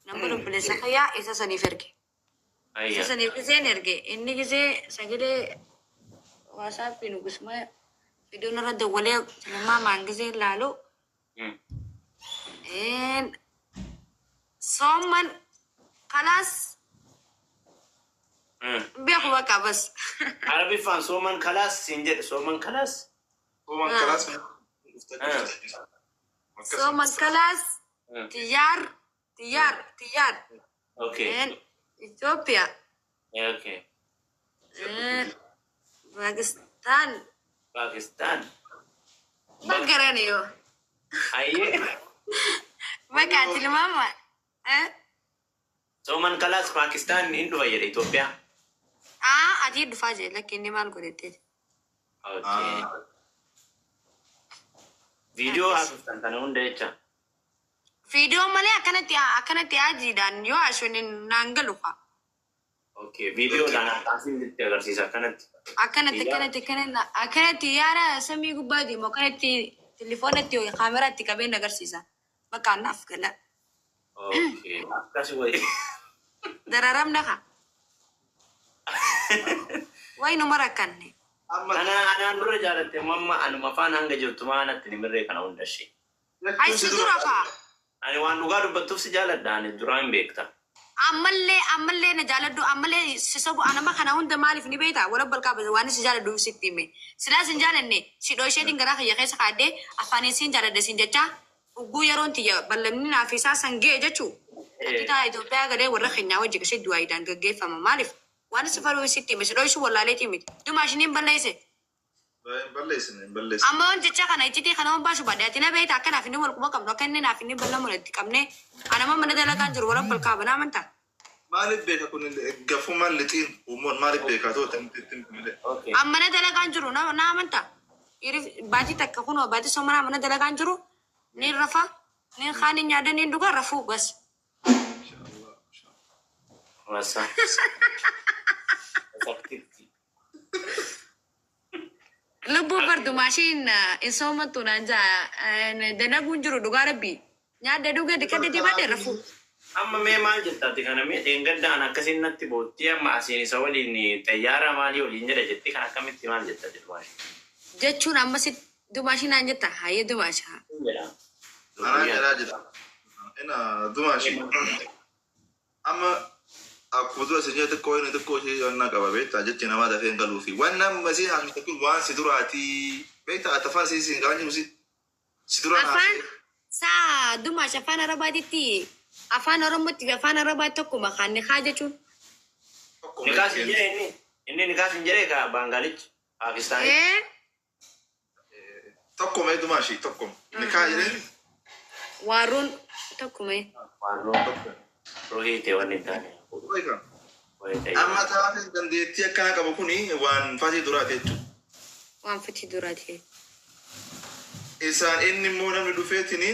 Nambara obboleessa kiyyaa isa saniif erge. Isa saniif giseen erge inni gisee sagalee waasaappiin gusuma viidiyoon irra dawwalee tilmaamaan gisee laalu soomman kalaas beeku bakka bas. Arabiffaan sooman kalaas siin jedhe, sooman kalaas. Sooman kalaas dhufta. Sooman kalaas xiyyaar xiyyaar xiyyaar. Itoophiyaa. Pakistaan. Pakistan. Baggaran yoo. Ayyee. Bakka tilmaama. Sooman kalaas Pakistaan hin dhufa jedhe Itoophiyaa. Aa, adii dhufaa jee, lakki inni maal godhettee. Okay. Viidiyoo haasoftan kana hunda jecha. Viidiyoo malee akkanatti akkanatti ajiidhaan yoo ashoon naan galu faa. Okay. Viidiyoodhaan haasaasin itti agarsiisa akkanatti. Akkanatti akkanatti akkanatti akkanatti yaara samii gubbaa deemu akkanatti telefoonatti kaameraatti qabeen agarsiisa. Bakka anaaf gala. Okay. Akkasi wayi. Dararamna kaa. Wayi numa rakkanne. Amma Kana anaan dura jaalatte mamma anuma afaan hanga jirtu maa natti ni mirree kana hunda ishee. Ay, si dura kaa. Ani waan dhugaa dubbattuuf si jaaladha, ani duraan hin beekta. Ammallee ammallee na jaaladhu, ammallee si sobu anama kana hunda maaliif ni beektaa? Wala balqaa waan si jaaladhu sitti hime. Silaas hin jaalanne si dhoo isheetiin garaa kiyya keessa kaadhee afaan siin jaaladhe siin jecha ugguu yeroon tiyya ballamni naaf isaa san ga'e jechuu. Atitaa Itoophiyaa galee warra keenyaa wajji qishee du'aayiidhaan gaggeeffama. Maaliif? Waan si faruu sitti hime, si dho'isu wallaaleetii miti. Dhuma ishiniin balleesse. Hin balleessine, hin balleessine. Amma waan jecha kana iccitii kana waan baasu baadhe, ati na beekta akka naaf inni wal quba qabnu, akka inni naaf inni ballamu itti qabne anama mana dalagaan jiru wala balkaa banaa amantaa. Maaliif beeka kun gafumaan lixiin uumoon maaliif beekaa ta'u itti malee. Okay. Amma mana dalagaan jiru na amantaa. Baatii takka kunoo baatii somanaa mana dalagaan jiru ni rafa, ni kaan ni nyaada, ni dhuga, rafuu bas. Inshaallah. Inshaallah. Wasa. Wasaktitti. Lubbuu bardumaashiin hin soomattu naan jaa dalaguun jiru dhugaa rabbii. Nyaadda dhuga diqadde dibadde rafuu. Amma mee maal jettaati kana mee dheengaddaan akkasiin natti bootti, amma asiin isa waliin xayyaara maalii waliin jedha jetti, kan akkamitti maal jetta jedhu? Jechuun amma si dumaashii naan jetta, hayyee dumaashaa. Jedha. Anaa jedhaa jira. Ina dumaashi. Amma akkuma dura isin jedhe xiqqoo inni xiqqoo ishee yonnaa qaba beektaa, jechi namaa dafee hin galuufi. Waan nama isiin haasofte kun waan si duraatii beektaa, ati afaan isii siin qaban jiru si duraan Afaan haasa'e. saa dumaash afaan Arabaatitti afaan Oromootti fi afaan Arabaa tokkuma kan nikaa jechuun. Tokkuma. Nikaas hin jedhe inni. Inni nikaas hin jedhe ka Baangaalichi. Paakistaanii. Ee. Tokkuma dumaashi, tokkuma. Nikaa jedheen. Waaruun tokkuma. Waarroo Tokkuma. ruhii ta'e wanni hin taane. Beekaa. Wayi ta'e. Amma taatee dandeettii akkana qabu kuni waan fatii duraati jechuudha. Waan fatii duraati. Isaan inni immoo namni dhufeetini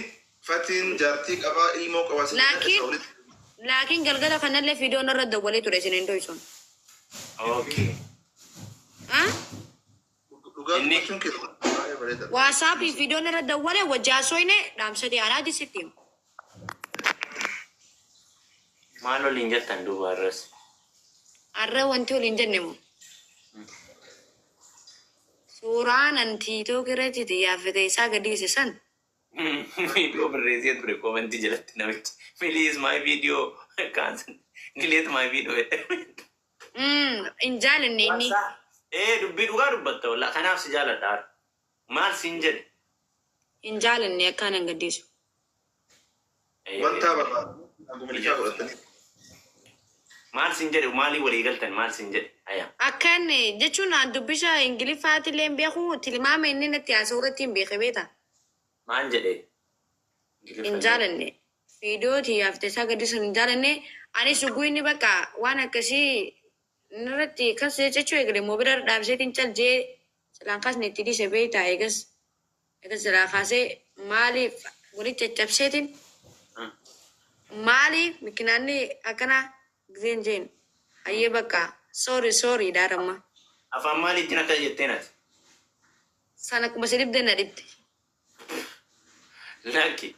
fatiin jaartii qabaa, ilmoo qabaa si Laakiin isa walitti. Laakiin galgala kanallee fiidoon irra dawwalee ture isin hin dhoysuun. Okay. Ah? Dhugaa Inni- dubbachuun kee baay'ee bareeda. Waasaappii fiidoon irra dawwalee wajji haasofne dhaamsatee anaati sitti hima. Maal waliin jettan duuba irras? Har'a wanti waliin jenne moo? Suuraan an TikTok irratti xiyyaafate isaa gadi san. Viidiyoo barreessee ture koomentii jalatti namichi. "Please my video cancel. Delete my video." Hin jaalanne inni. Ee, dubbii dhugaa dubbatta wallaa, kanaaf si jaaladha. Maal siin jedhe? Hin jaalanne akkaan hin gaddiisu. Wanta barbaadu akkuma nikaa godhatanii. Maal siin jedhe? Maalii walii galtan? Maal siin jedhe? Aya. Akkan jechuun an dubbisa Ingiliffaatillee hin beeku, tilmaama inni natti haasa'u irratti hin beeke beeta. Maal jedhe? Hin jaalanne. Viidiyoo xiyyaafate isaa gaddiisu hin jaalanne. Anis ugguu inni bakka waan akkasii irratti kas jechuu eegale moobila irra dhaabseetiin cal jee silaan kaasne itti dhiise beektaa, eegas eegas silaa kaasee maaliif walitti caccabseetiin maaliif mikinaanni akkana giseen jeen, hayyee bakka sorry sorry dhaaramma. Afaan maaliitiin akkas jetteen ati? Sana akkuma si dhibde na dhibde. Lakki.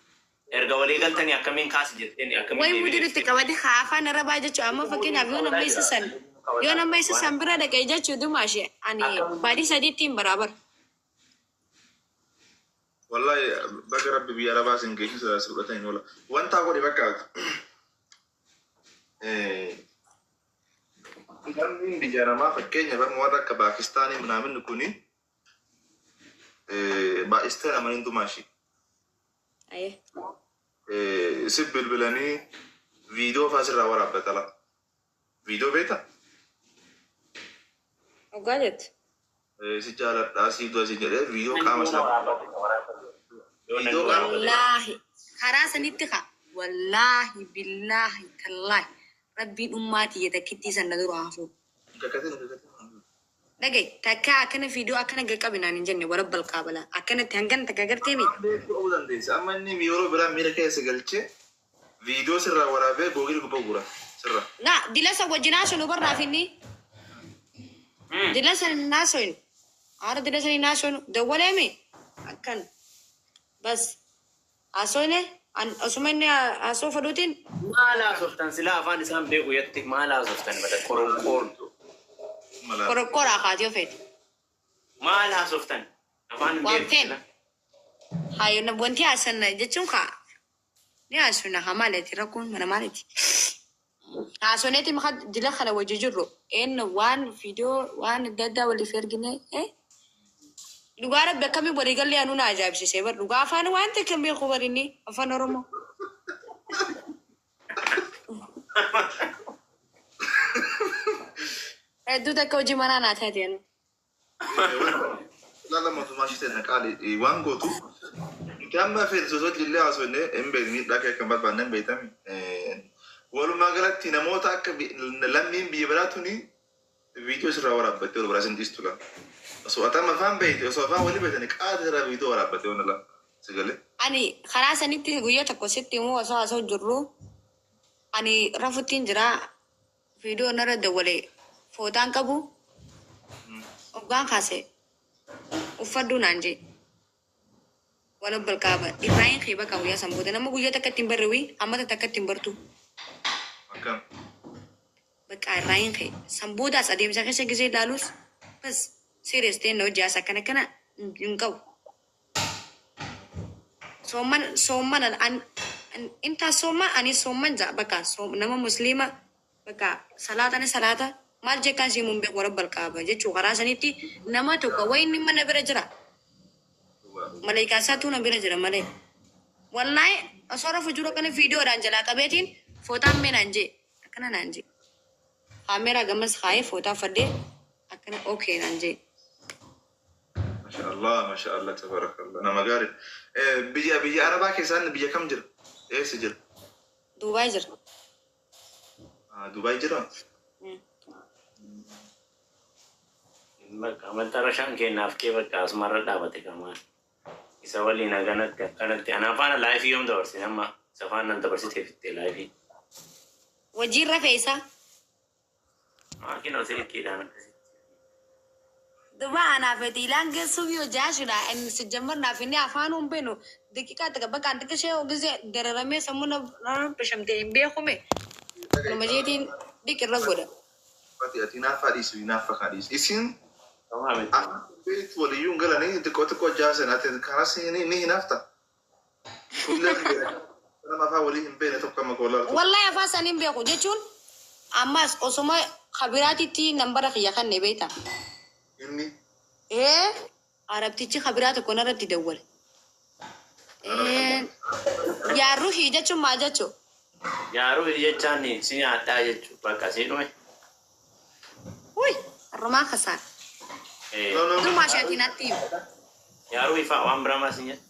Erga walii galtanii akkamiin kaasi jetteen akkamiin Way mudii itti qabate haa afaan arabaa jechuudha. Amma fakkeenyaaf yoo nama isa san bira dhaqee jechuu dumaashe ani baadii sadiitti hin baraabar. Wallahi bakka rabbi biyya arabaa sin geessu si fudhatan hin oola. Wanta godhe bakkaatu. Namni biyya namaa fakkeenya barma warra akka Paakistaanii minaaminni kuni baay'istee namanii dumaashi. Si bilbilanii viidiyoo fa'aa sirraa waraabbata la. Viidiyoo beektaa? Dhugaa jettu. Si jaaladhaa si du'a si jedhee viidiyoo qaama isaa. Viidiyoo qaama. Wallaahi karaa sanitti kaa wallaahi billaahi tallaahi rabbiin ummaatii takkittii san na dura hafu. Kakatin kakatin. Dhagaye takka akkana viidiyoo akkana qaqqabinaan hin jenne warabbal qaabala akkanatti hangan takka garteemi. Beekuu ta'uu dandeessa. Amma inni yeroo biraa miira keessa galchee viidiyoo sirraa waraabee googil gubbaa gura sirraa. Na dilasa wajjin haasofnu barraaf inni. Dilasa hin haasofnu. Haara dilasa hin haasofnu dawwaleemi akkan bas haasofne osuma inni haasoo fedhuutiin. Maal haasoftan silaa afaan isaan beeku jetti maal haasoftan bada qoronqoortu. Qorqoraa kaatee feete. Maal haasoftan afaan hin Waan beeku feene. silaa. Hayo wanti haasan jechuun kaa ni haasofna haa maaliiti rakkoon mana maaliiti. Haasoneeti maka dila kana wajji jirru een waan viidiyoo waan adda addaa waliif ergine dhugaa rabbi akkamii walii gallee anuu na ajaa'ibsiisee bar dhugaa afaan waan ta'e kan beeku bar inni afaan Oromoo. Hedduu takka hojii manaa naa taate anu. Laala mootummaa ishee ta'e qaali waan gootu. Nuti amma feessoota illee haasofne hin beeknu miidhaa kee kan barbaanne hin beektami. Walumaa galatti namoota akka lammiin biyya biraa tuni viidiyoo sirraa waraabbattee wal biraa sin dhiistu la. Osoo ati amma afaan beekte osoo afaan walii beektani qaata sirraa viidiyoo waraabbattee waan la. Sigalee. Ani karaa sanitti guyyaa tokko sitti immoo osoo haasa'u jirru ani rafuttiin jira viidiyoo narra dawwale footaan qabu hoggaan kaase uffadhuu naan jee. Wala balkaaba irraayin xiiba qaba guyyaa san booda nama guyyaa takka ittiin barrewi ammata takka ittiin bartu. Akkam. Bakka irraayin xee san boodaas adeemsa keessa gisee ilaalus bas serious ta'e na hojii haasa akkana akkana hin qabu. Soomman soomman an inta soomman ani soomman ja bakka nama musliima bakka salaata ni salaata maal jeekaan si mun beeku wara balkaaba jechuu karaa sanitti nama tokko wayinni mana bira jira. Malaayikaa isaatu na bira jira malee. Wallaahi osoo rafu jiru akkana viidiyoodhaan jalaa qabeetiin footaan mee naan jee akkana naan jee. Kaameeraa gamas kaayee footaa fadhee akkana okay naan jee. Masha Allah, masha Allah, tabarakallah. Nama gaarii. Biyya Arabaa keessaan biyya kam jira? Eessa jira? Duubaay jira. Dubaay jira? Bakka maxxarashaan kennaaf kee bakka asumarra dhaabate kamaan. Isa waliin akkanatti akkanatti ana faana laayifii yoom dabarsine amma isa faana nan dabarsitee fittee laayifii. Hojiin rafee isaa. Maakinoo silkiidhaan akkasitti. Duba anaaf ilaan geessuuf yoo jaashudha. Inni sijjammar naaf inni afaan hin beenu daqiiqaa takka bakka anti ishee gisee dararamee sammuu na bishamtee hin beekume. Kanuma jeetiin dhiqirra godha. Ati ati naafa dhiisu naafa kan dhiisu. Isin afaan beektu waliyyuu hin galanii xiqqoo xiqqoo jaasan ati kanas ni hinaafta. Kullee nama afaan walii hin beekne tokko amma koolaa. Wallahi afaan isaanii hin beeku jechuun ammas osuma kabiraatitti nambara kiyya kanne beekta. Inni. Ee arabtichi kabiraa tokko narratti dawwale. Yaa ruhii jechuun maal jechuu? Yaaruu jechaan si nyaadhaa jechuu bakka si dhume. Uy, har'umaa kasaan. Dumaa isheetiin natti himu. Yaaruu ifaa waan biraa maal si nyaata?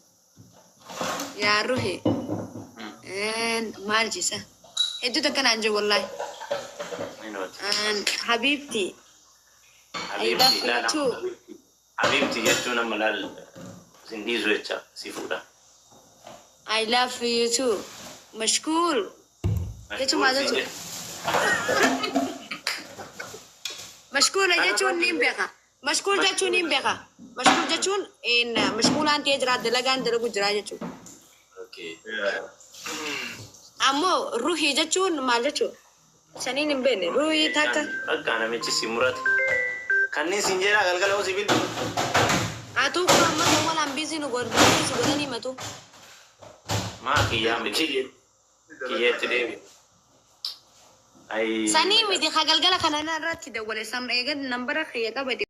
Yaa ruhii. Maal jisa? Hedduu takka naan jiru wallahi. Habiibti. Habiibti laala. Habiibti jechuun amma laal sin dhiisu jecha si fuudha. I love you too. Mashkuul. Jechuun maal jechuudha? Mashkuula jechuun ni beeka. Mashkuul jechuun ni beeka. Mashkuul jechuun mashkuulaan ta'ee jira dalagaan dalagu jira jechuudha. Okay. Ammoo ruhii jechuun maal jechuudha? Saniin hin beekne ruhii takka. Bakka namichi si murate. Kanneen siin jedhaa galgala hoo si bilbilu. Atuu kun amma walaan biizii nu godhu si godhanii matu. Maa kiyyaa miti kiyyeetti deebi. Ayi. Sanii miti ka galgala kana irratti dawwale sam eegan nambara kiyya qabate.